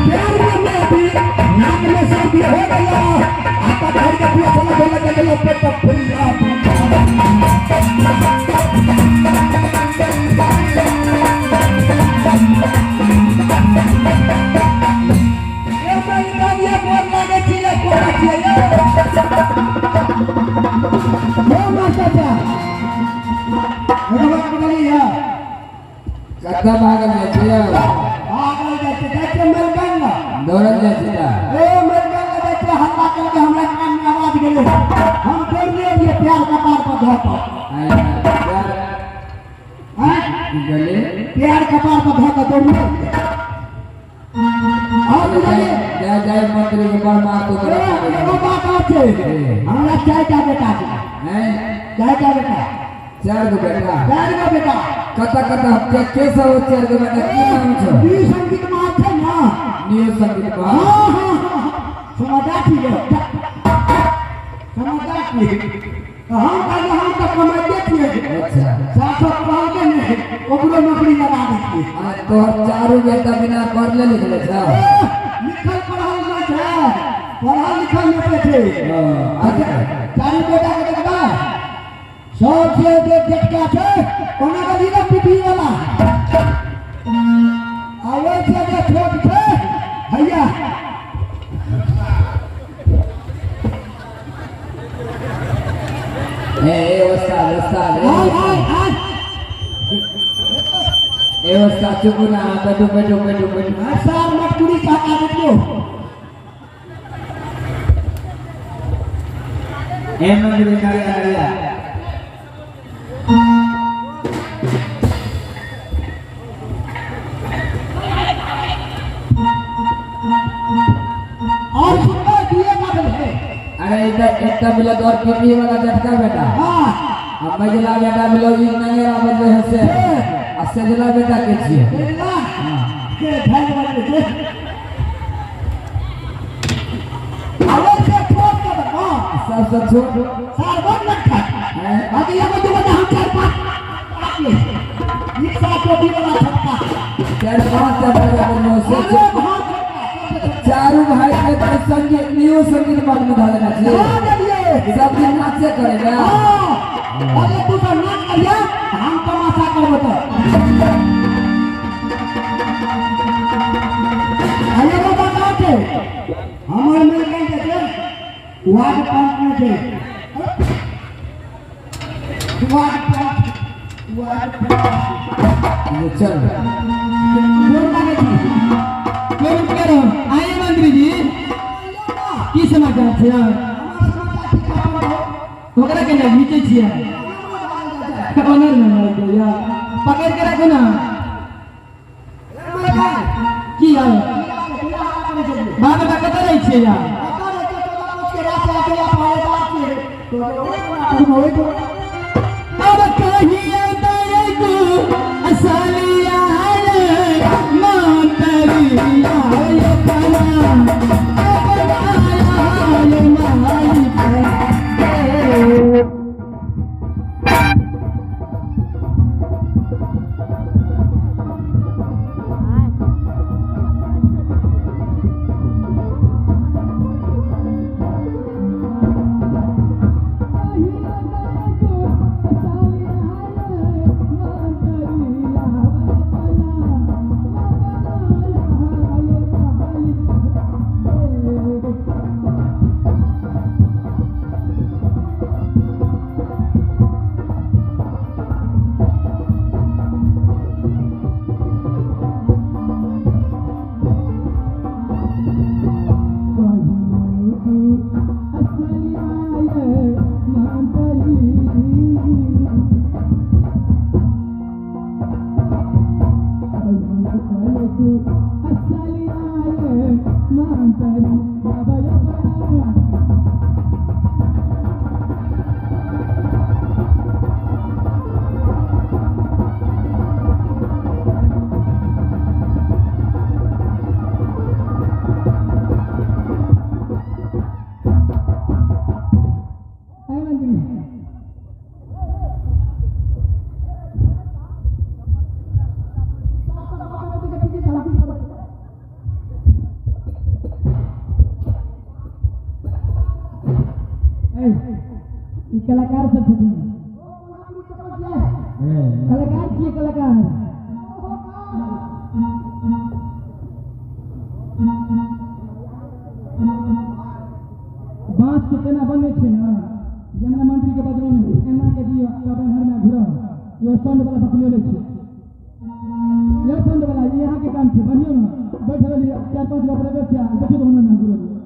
प्यार में मैं भी नाक में सर्दी हो गया आता धर के पूरा चला बोला के गलो पे तो फुल्ला ये मलकान ये बोल लागे छी ये कोरा छी ये ये मास्टर चा एगो बात बोलिए कत्ता भागल जाइ छियै? भागल जाइ छै, जाइ छै मलकान ला। दौड़ल जाइ छै ता? ए मलकान ला जाइ छै, हल्ला करके हमरा कान में आवाज गेलै। हम दौड़ लिए प्यार कपार पर धऽ कऽ। आइ प्यार हैं? की कहली? प्यार कपार पर धऽ कऽ दौड़लियै। और बुझलियै? जय जय मंत्री के बड़ मार तो ए, एगो बात और छै। हमरा चारिटा बेटा छै। हैं? चारिटा बेटा। चार गो बेटा? चारि गो बेटा। कतऽ कतऽ के के सब चार गो बेटा की नाम छौ? ई संगीत मार छै ना? न्यू संगीत मार। हाँ हाँ हाँ समाचार ठीक है। समाचार ठीक। हम कहलियै हम तऽ कमाइते छियै। अच्छा। सासो कहलकै ने ओकरो नौकरी लगा दै छियै। आ तोहर चारू बेटा बिना पढ़ले लिखले छौ? लिखल पढ़ल नहि छै, पढ़ल लिखल नहि छै। अच्छा। चारू बेटा के देखबै सबसे जे जेटका छै ओना गली ने पीपी वाला आ ओहिसँ जे छोट छै हैया ए ए ओस्ताद ओस्ताद ए आय आय आय ए ओस्ताद चुप ना बैठू बैठू बैठू बैठू। सार मटकुरी काका देखियो। ए मंत्री नरिया नरिया और सुनबै दुए का भेलै। अरे इधर एकटा मिलो तो और पीपी वाला झटका बेटा। हाँ। आ मझिला बेटा मिलो ई नंगेरा बजले है से आ सजला बेटा के छियै? सजला के ढंग बजले छै। आवे से छोट के बता। सबसे छोट सार बड़ लटका। हैं? बाकी एगो दूगो हम चार पाँच रिक्शा टोपी वाला छोटका चार पाँच टा बेटा बजले से। अरे भाई चारू भाई के तो संगीत न्यू संगीत बाद में धऽ देने छियै। हाँ देलियै। सब दिन नाचे करे ना? हाँ। अरे तू सब नाच करिया हम तमाशा करबो तो। अरे एगो बात और छै। हमर मिलकन जे छै वार्ड पंच में छै। वार्ड पंच वार्ड पंच ये चल। गोर लागै छी। करू करू आइए मंत्री जी की समाचार छै? ओकरा केना घीचै छियै? ओनर ने लागि जाइया। पकड़ के राखू ना। की आय बाप बेटा कतऽ रहै छियै यार? अब कहिया दयगु असलिया रे मंतरिया ये पना अब आया ये माई पे। कलाकार सब छथिन। कलाकार छियै कलाकार। बांस के केना बनै छै ने, जेना मंत्री के बजलो नहि, एना के दियौ तब एम्हर में घुराउ। यो साउंड वाला बकलेले छै, यो साउंड वाला ई अहाँके काम छै। बनियौ ने, बैठ गेलियै 4-5 गो ऑपरेटर छै, देखियौ तऽ ओन्ने में घुरेलियै।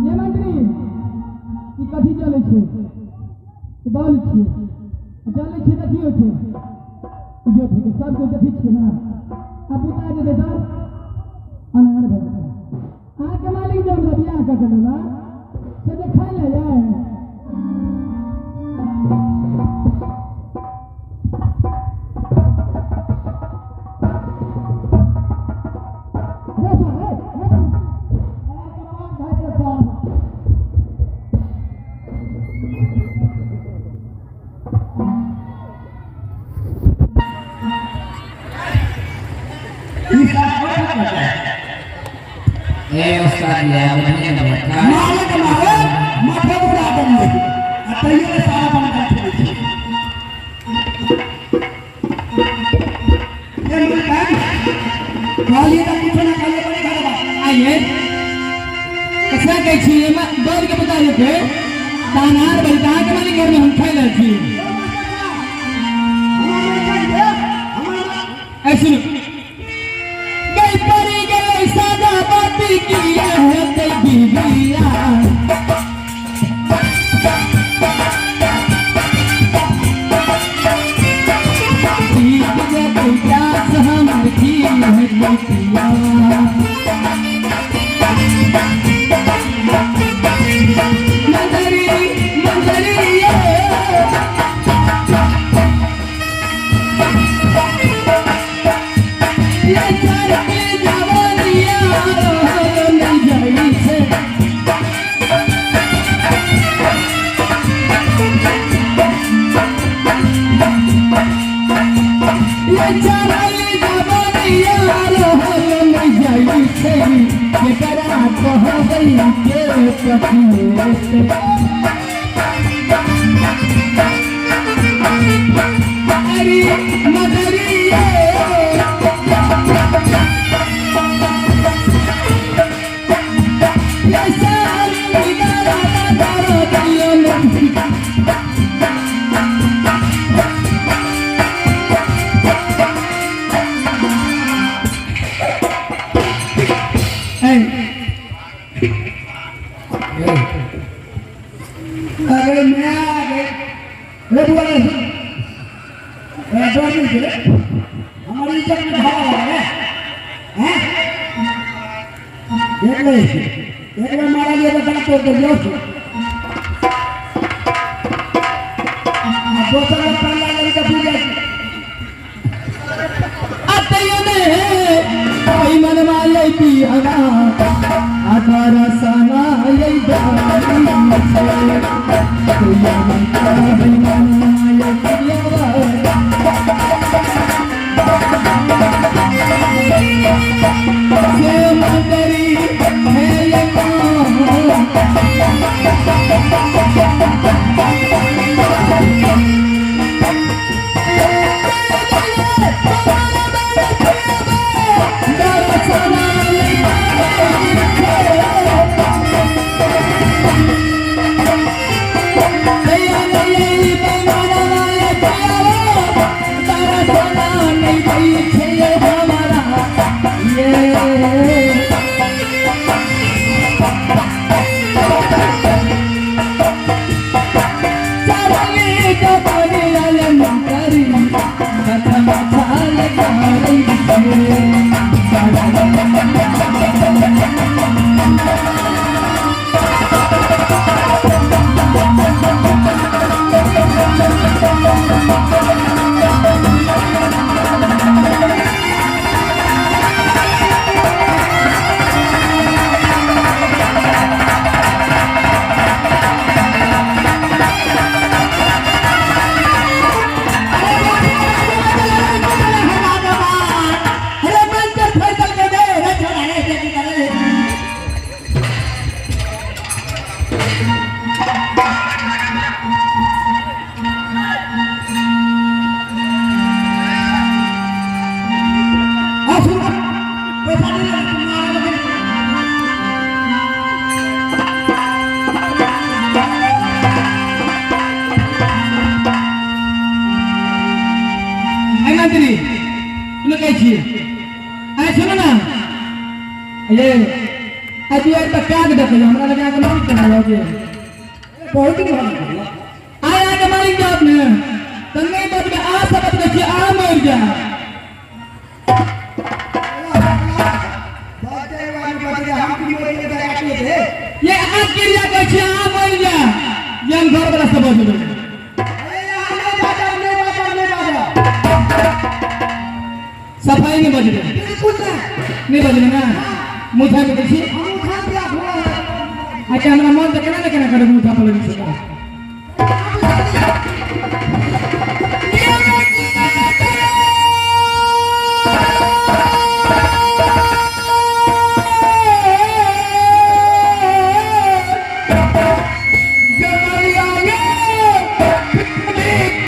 ये मंत्री ई कथी जलै छै? ई बल्ब छियै। जलै छै तऽ की होइ छै? इजोत होइ छै। सब कोइ देखै छियै ने, आ बुता जेतै तब अन्हार भऽ जेतै। अहाँके मालिक जे हमरा बियाह कऽ के देलक से जे खाइ लए यै। रे साहब, रे, रे। अरे कपार भाई के साहब। ई साहब कोन करता है? ए उस्ताद जी, बढ़िया ने। मारे के मारे माथे उड़ा देलियै आ तैयो ने सारा बना के छोड़ै छै। ये मुल्कान कहलियै तऽ कुछो ना कहलियै, बड़ी घर बा। आइए कैसा कहै छी, एमे बल्ब के बुता जेतै तऽ अन्हार भऽ जेतै। अहाँके मालिक घरमे हम खाइ लए छी। हमर मालिक के हमर ऐ सुनू, गई पड़ी गेलै सादा बाती की हेतै बीबिया। ठीक जेतै प्यास हमर की हेतै पिया। मंजरी मंजरी ये ये चरके जवनिया रहल नहि जाइ छै। ये चरल जवनिया रहल नहि जाइ छै, केकरा कहबै के कथी। अरे मदरिये ये सारी दारा दारा दियो नहीं। ऐ अरे मैं आ गए रे बुआ रे, सुन रे, डर नहीं रे, हमारी इज्जत में धावा लगा रे हैं। देख ले, एक बार मारा लिया तो दांत तोड़ दे लियो। आ दोसर बार पान लागल तऽ बुझि जाइ। अतयो ने ओइ मनवा लैती हवा आधार सना यै दानी छै। तैयो मन कहै मनवा यै पियावा से मंदरी है ये कौन। दरसना अरे आइ मंत्री सुन कहै छी, आइ सुनू ने ये, आइ दुआरि पर काग देखै हमरा लग अहाँके मालिक केना लऽ गेल? बहुत दिन भऽ गेल। आइ अहाँके मालिक जायत ने तऽ नहि बचबै, अहाँ सब बचबै छी, अहाँ मरि जायब। ये अहाँ क्रिया कहै छी, अहाँ मरि जायब जे हम घर वाला सब बचबै। सफाई नहीं बजबे, नहीं बजबे ना। मुँह झाँपि दै छी। अच्छा, हमरा मन तऽ केना ने केना करब, मुँह झाँपल लगै छै।